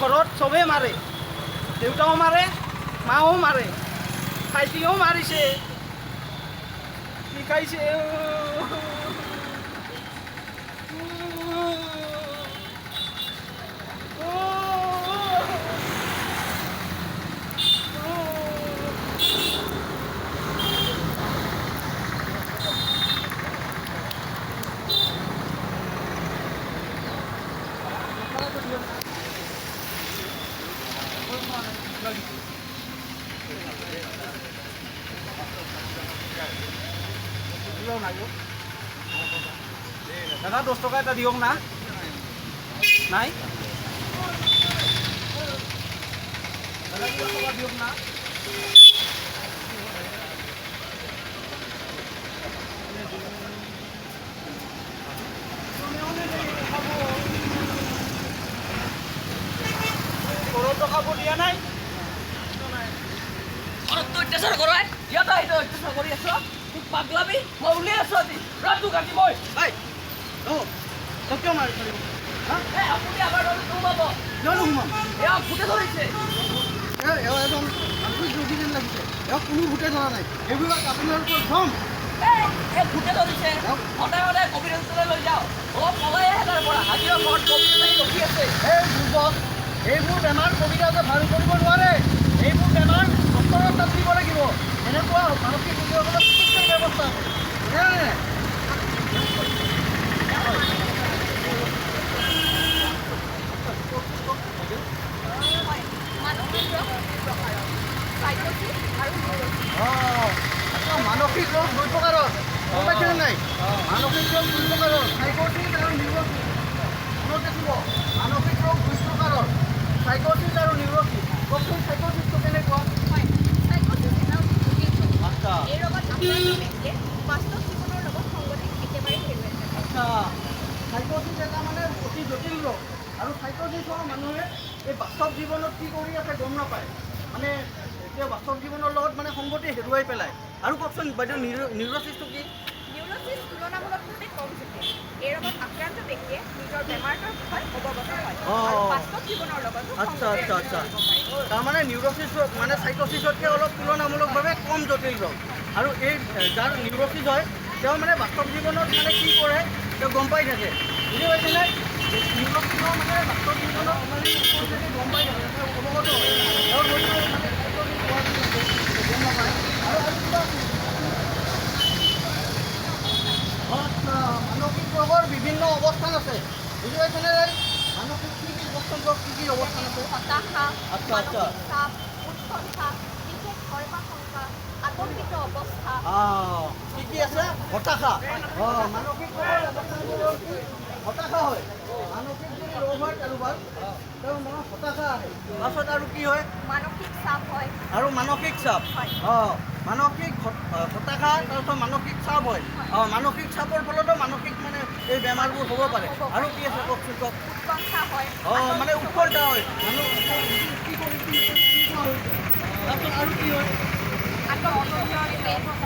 ঘৰত চবেই মাৰে, দেউতাও মাৰে, মাও মাৰে, ভাইটিও মাৰিছে, শিকাইছে। দাদা 10 টকা এটা দিয়ক না। নাই দাদা, কিবা খবৰ দিয়ক না। ঘৰতো খাব দিয়া নাই। ঘৰততো অত্যাচাৰ কৰাই, ইয়াত আহি তই অত্যাচাৰ কৰি আছ। তোক পাগলাবি, মই উলিয়াই আছো আজি ৰাতটো কাটি মই। এই তই কিয় মাৰিছ? এই আপুনি আমাৰ ঘৰত নোসোমাব। কিয় নোসোমাম? এয়া ভূতে ধৰিছে। এওঁ এজন মানসিক ৰোগী যেন লাগিছে। এওঁক কোনো ভূতে ধৰা নাই, এইবিলাক আপোনালোকৰ ভ্ৰম। এই ভূতে ধৰিছে। সদায় সদায় কবিৰাজলৈ লৈ যাওঁ, অলপ পলাই আহে তাৰ পৰা। আজিও ঘৰত কবিৰাজ আহি ৰখি আছে। এই যুৱক, এইবোৰ বেমাৰ কবিৰাজে ভাল কৰিব নোৱাৰে। এইবোৰ বেমাৰ ডক্টৰৰ তাত দিব লাগিব। এনেকুৱা মানসিক ৰোগীসকলৰ চিকিৎসাৰ ব্যৱস্থা আছে। বুজিলে? হয়, মানসিক ৰোগ দুই প্ৰকাৰৰ, চাইক'চিছ আৰু নিউৰ'চিছ। অঁ, আচ্ছা, মানসিক ৰোগ দুই প্ৰকাৰৰ, গম পাইছেনে নাই? মানসিক ৰোগ দুই প্ৰকাৰৰ, চাইক'চিছ আৰু নিউৰ'চিছ। মনত ৰাখিব, মানসিক ৰোগ দুই প্ৰকাৰৰ, চাইক'চিছ আৰু নিউৰ'চিছ। কওকচোন, চাইক'চিছটো কেনেকুৱা? হয়, চাইক'চিছ এটা অতি জটিল ৰোগ। এই ৰোগত আক্ৰান্ত ব্যক্তিয়ে বাস্তৱ জীৱনৰ লগত সংগতি একেবাৰে হেৰুৱাই পেলায়। আচ্ছা, চাইক'চিছ এটা মানে অতি জটিল ৰোগ, আৰু চাইক'চিছ হোৱা মানুহে এই বাস্তৱ জীৱনত কি কৰি আছে গম নাপায়, মানে এতিয়া বাস্তৱ জীৱনৰ লগত মানে সংগতি হেৰুৱাই পেলায়। আৰু কওকচোন বাইদেউ, নিউৰ'চিছটো কি? নিউৰ'চিছ তুলনামূলকভাৱে কম জটিল। এই ৰোগত আক্ৰান্ত ব্যক্তিয়ে নিজৰ বেমাৰটোৰ বিষয়ে অৱগত হয় আৰু বাস্তৱ জীৱনৰ লগতো সংগতি ৰক্ষা কৰিব পাৰে। তাৰমানে নিউৰ'চিছ মানে চাইক'চিছতকৈ অলপ তুলনামূলকভাৱে কম জটিল ৰোগ। আৰু এই যাৰ নিউৰ'চিছ হয়, তেওঁ মানে বাস্তৱ জীৱনত মানে কি কৰে তেওঁ গম পাই থাকে। বুজি পাইছেনে? নিউৰ'চিছৰ মানে বাস্তৱ জীৱনত মানে কি কৰি থাকে গম পাই থাকে, তেওঁ অৱগত হয়। তেওঁৰ হয়তো মানে চাইক'চিছ হোৱাৰ পিছতো গম নাপায়। আৰু আৰু কিবা আছে নেকি? আচ্ছা, মানসিক ৰোগৰ বিভিন্ন অৱস্থান আছে। বুজি পাইছেনে? মানসিক কি কি, কওকচোন কওক, কি কি অৱস্থান আছে? হতাশা, আচ্ছা আচ্ছা মানসিক চাপ, উৎকণ্ঠা, বিশেষ ভয় বা শংকা, আতংকিত অৱস্থা। কি কি আছে? হতাশা। অঁ, মানসিক ৰোগৰ অৱস্থানবোৰ কি? হতাশা হয়। মানসিক যদি ৰোগ হয় কাৰোবাৰ, তেওঁৰ মনত হতাশা আহে। তাৰপিছত আৰু কি হয়? মানসিক চাপ হয়। আৰু মানসিক চাপ। হয়। অঁ, মানসিক হতাশা, তাৰপিছত মানসিক চাপ হয়। অঁ, মানসিক চাপৰ ফলতো মানসিক মানে এই বেমাৰবোৰ হ'ব পাৰে। আৰু কি আছে কওকচোন কওক? উৎকণ্ঠা হয়। অঁ, মানে উৎকণ্ঠা হয়, মানুহ কি কৰিম কি নকৰিম তেনেকুৱা হৈ যায়। তাৰপিছত আৰু কি হয়? আতংকিত,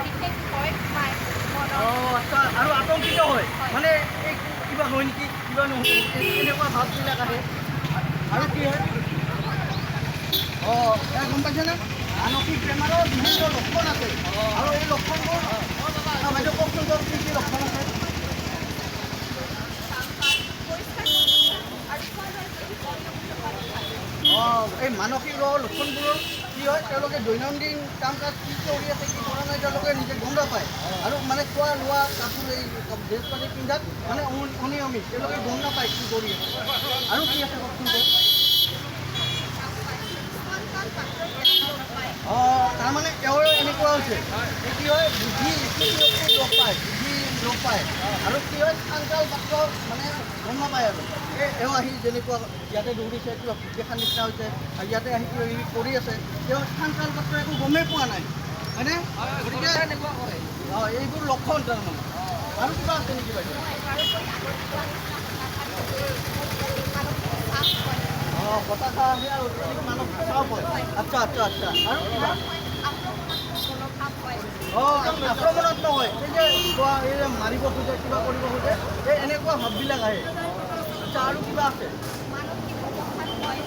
বিশেষ ভয় সোমায় মনত। অঁ, আচ্ছা, আৰু আতংকিত হয়, মানে এই কিবা হয় নেকি, কিবা নহয় নেকি, এনেকুৱা ভাৱবিলাক আহে। আৰু কি হয়? অঁ, এয়া গম পাইছেনে? মানসিক বেমাৰৰ বিভিন্ন লক্ষণ আছে, আৰু এই লক্ষণবোৰ বাইদেউ কওকচোন কওক, কি কি লক্ষণ আছে? পৰিষ্কাৰ পৰিচ্ছন্ন আৰু খোৱা লোৱাৰ প্ৰতি অনিয়মিততা দেখা যায়। অঁ, এই মানসিক ৰোগৰ লক্ষণবোৰৰ কি হয়, তেওঁলোকে দৈনন্দিন কাম কাজ কি কৰি আছে কি কৰা নাই তেওঁলোকে নিজে গম নাপায়। আৰু মানে খোৱা লোৱা, কাপোৰ, এই ড্ৰেছ পাতি পিন্ধাত মানে অনিয়মিত, তেওঁলোকে গম নাপায় কি কৰি আছে। আৰু কি আছে কওকচোন কওক? স্থান কাল পাত্ৰৰ জ্ঞান লোপ পায়। অঁ, তাৰমানে তেওঁৰ এনেকুৱা হৈছে, এই কি হয়, বুদ্ধি স্মৃতিশক্তি লোপ পায়, বুদ্ধি লোপ পায়। আৰু কি হয়, স্থান কাল পাত্ৰ মানে গম নাপায়। আৰু এই এওঁ আহি যেনেকুৱা ইয়াতে দৌৰিছে, কিবা ভূত দেখাৰ নিচিনা হৈছে, আৰু ইয়াতে আহি কিবা কিবি কৰি আছে, তেওঁ স্থান কাল পাত্ৰ একো গমেই পোৱা নাই, হয়নে? গতিকে অঁ, এইবোৰ লক্ষণ তাৰমানে। আৰু কিবা আছে নেকি বাইদেউ? হয়, তাৰোপৰি আগত কোৱা নিচিনা হতাশা, অত্যাধিক মানসিক চাপ হয়। অঁ, হতাশা আহে আৰু অত্যাধিক মানসিক চাপ হয়। আচ্ছা আচ্ছা আচ্ছা, আৰু কিবা? আক্ৰমণাত্মক মনোভাৱ হয়। অঁ, আক্ৰমণাত্মক হয়। এই যে কোৱা, এই যে মাৰিব খোজে, কিবা কৰিব খোজে, এই এনেকুৱা ভাৱবিলাক আহে। আচ্ছা, আৰু কিবা আছে? মানসিক অৱসাদ হয়।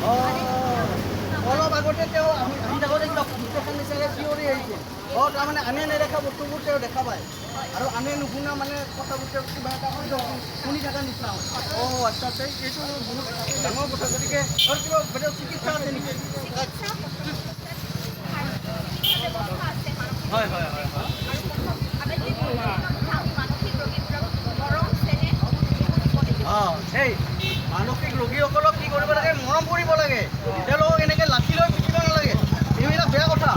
অঁ, অলপ আগতে তেওঁ আহি আহি থাকোঁতে কিবা ভূত দেখাৰ নিচিনাকৈ চিঞৰি আহিছিল। অঁ, তাৰমানে আনে নেদেখা বস্তুবোৰ তেওঁ দেখা পায় আৰু আনে নুশুনা মানে কথাবোৰ তেওঁ কিবা এটা শব্দ শুনি থকাৰ নিচিনা হয়। অঁ, আচ্ছা আচ্ছা, এইটো বহুত ডাঙৰ কথা। গতিকে আৰু কিবা বেলেগ চিকিৎসা আছে নেকি? চিকিৎসা, প্ৰথম অৱস্থাত চিকিৎসা ব্যৱস্থা আছে মানসিক হয় হয় হয় হয় আৰু প্ৰথম আটাইতকৈ গুৰুত্বপূৰ্ণ কথা, আমি মানসিক ৰোগীবোৰক মৰম চেনেহ দিব লাগিব। অঁ, সেই মানসিক ৰোগীসকলক কি কৰিব লাগে? মৰম কৰিব লাগে। তেওঁলোকক এনেকৈ লাঠি লৈ পিটিব নালাগে, এইবিলাক বেয়া কথা,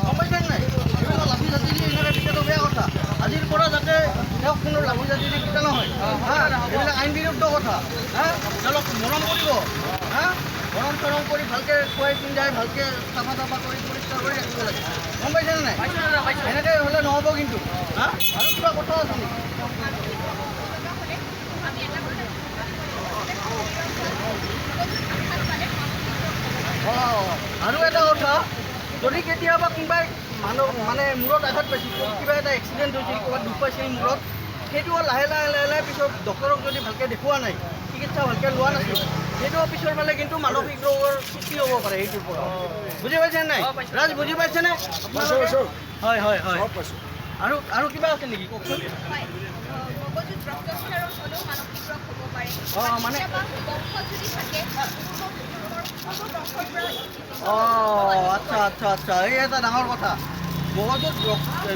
গম পাইছে নাই? এইবিলাক লাঠি চাঠি দি এনেকৈ পিটাটো বেয়া কথা। আজিৰ পৰা যাতে তেওঁক কোনো লাঠি চাঠি দি পিটা নহয়। হা, এইবিলাক আইন বিৰুদ্ধ কথা। হা, তেওঁলোক মৰম কৰিব। হা, মৰম চৰম কৰি ভালকৈ খুৱাই পিন্ধাই ভালকৈ চাফা তাফা কৰি পৰিষ্কাৰ কৰি ৰাখিব লাগে, গম পাইছেনে নাই? পাইছোঁ দাদা, পাইছোঁ। এনেকৈ হ'লে নহ'ব কিন্তু। হা, আৰু কিবা কথা আছে নেকি? মানসিক ৰোগ হ'ব লগা হ'লে আমি এটা কথা ভাবিব লাগিব যে শৰীৰৰ মগজুত আঘাত পালে মানসিক ৰোগ হ'ব পাৰে। অঁ, আৰু এটা কথা, যদি কেতিয়াবা কোনোবাই মানুহ মানে মূৰত আঘাত পাইছিল, কিবা এটা এক্সিডেণ্ট হৈছিল, ক'ৰবাত দুখ পাইছিল মূৰত, সেইটো লাহে লাহে লাহে লাহে পিছত ডক্টৰক যদি ভালকৈ দেখুওৱা নাই, চিকিৎসা ভালকৈ লোৱা নাছিল, সেইটো পিছৰ ফালে কিন্তু মানসিক ৰোগৰ সৃষ্টি হ'ব পাৰে সেইটোৰ পৰা। বুজি পাইছে নাই? অঁ, পাইছোঁ। ৰাজ, বুজি পাইছেনে? পাইছোঁ। হয় হয় হয়। চব পাইছোঁ। আৰু কিবা আছে নেকি, কওকচোন। হয়, মগজুত ৰক্তক্ষৰণ হ'লেও মানসিক ৰোগ হ'ব পাৰে। অঁ, মানে কেতিয়াবা বংশত যদি থাকে, পূৰ্বপুৰুষৰ পূৰ্ব বংশৰ পৰা অঁ, আচ্ছা আচ্ছা আচ্ছা, এই এটা ডাঙৰ কথা। মগজুত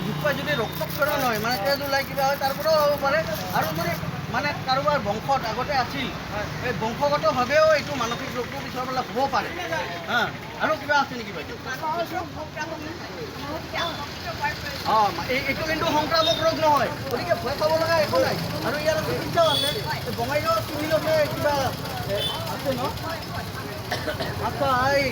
দুখ পাই যদি ৰক্তক্ষৰণ হয়, মানে তেজ ওলাই কিবা হয়, তাৰ পৰাও হ'ব পাৰে। আৰু যদি মানে কাৰোবাৰ বংশত আগতে আছিল, এই বংশগতভাৱেও এইটো মানসিক ৰোগটো পিছৰ পেলাই হ'ব পাৰে। হা, আৰু কিবা আছে নেকি বাইদেউ? মানসিক ৰোগ সংক্ৰামক নহয়, গতিকে আতংকিত হোৱাৰ প্ৰয়োজন অঁ, এইটো কিন্তু সংক্ৰামক ৰোগ নহয়, গতিকে ভয় খাব লগা একো নাই। আৰু ইয়াৰ চিকিৎসাও আছে। এই বঙাইগাঁও চিভিলতে কিবা আছে ন? আচ্ছা, এই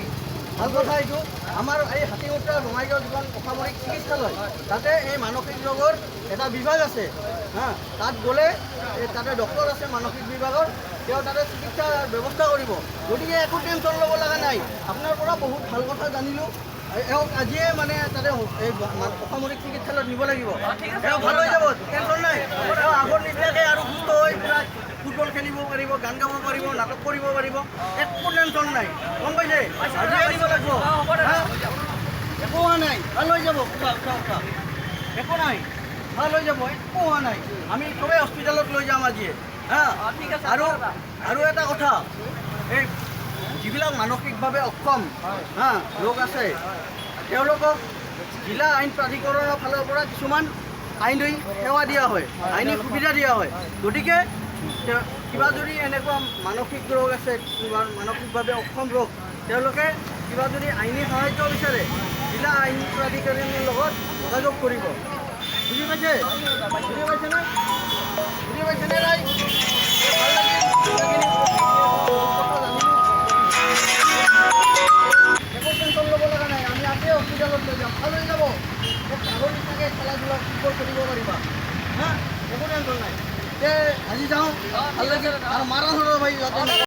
ভাল কথা এইটো। আমাৰ এই হাতীমূত্ৰা বঙাইগাঁও যিখন অসামৰিক চিকিৎসালয়, তাতে এই মানসিক ৰোগৰ এটা বিভাগ আছে। হা, তাত গ'লে এই তাতে ডক্টৰ আছে মানসিক বিভাগৰ, তেওঁ তাতে চিকিৎসাৰ ব্যৱস্থা কৰিব। গতিকে একো টেনশ্যন ল'ব লগা নাই। আপোনাৰ পৰা বহুত ভাল কথা জানিলোঁ। এওঁক আজিয়ে মানে তাতে এই অসামৰিক চিকিৎসালয়ত নিব লাগিব। ঠিক আছে। এওঁ ভাল হৈ যাব, টেনশ্যন নাই। এওঁ আগৰ নিচিনাকৈ আৰু সুস্থ হৈ পূৰা ফুটবল খেলিব পাৰিব, গান গাব পাৰিব, নাটক কৰিব পাৰিব, একো টেনশ্যন নাই, গম পাইছে? আজিয়ে নিব লাগিব। অঁ, হ'ব দাদা। হা? একো হোৱা নাই, ভাল হৈ যাব। উঠা উঠা উঠা, একো নাই, ভাল হৈ যাব, একো হোৱা নাই। আমি চবেই হস্পিটেলত লৈ যাম আজিয়ে। হা। অঁ, ঠিক আছে। আৰু হ'ব দাদা। আৰু এটা কথা, এই যিবিলাক মানসিকভাৱে অক্ষম হা লোক আছে, তেওঁলোকক জিলা আইন প্ৰাধিকৰণৰ ফালৰ পৰা কিছুমান আইনী সেৱা দিয়া হয়, আইনী সুবিধা দিয়া হয়। গতিকে কিবা যদি এনেকুৱা মানসিক ৰোগ আছে, কিবা মানসিকভাৱে অক্ষম ৰোগ, তেওঁলোকে কিবা যদি আইনী সাহাৰ্য বিচাৰে, জিলা আইন প্ৰাধিকৰণৰ লগত যোগাযোগ কৰিব। বুজি পাইছে? বুজি পাইছেনে? বুজি পাইছেনে ৰাইজ? ভাল লাগিল, কথাখিনি কথা জানিলোঁ। একো টেনশ্যন ল'ব লগা নাই, আমি আজিয়ে হস্পিটেলত লৈ যাম, ভাল হৈ যাব। আগৰ নিচিনাকৈ খেলা ধূলা ফুটবল খেলিব পাৰিবা। হা, একো টেনশ্যন নাই। তে আজি যাওঁ। ভাল লাগিল। আৰু মাৰা ধৰা ভাই যাতে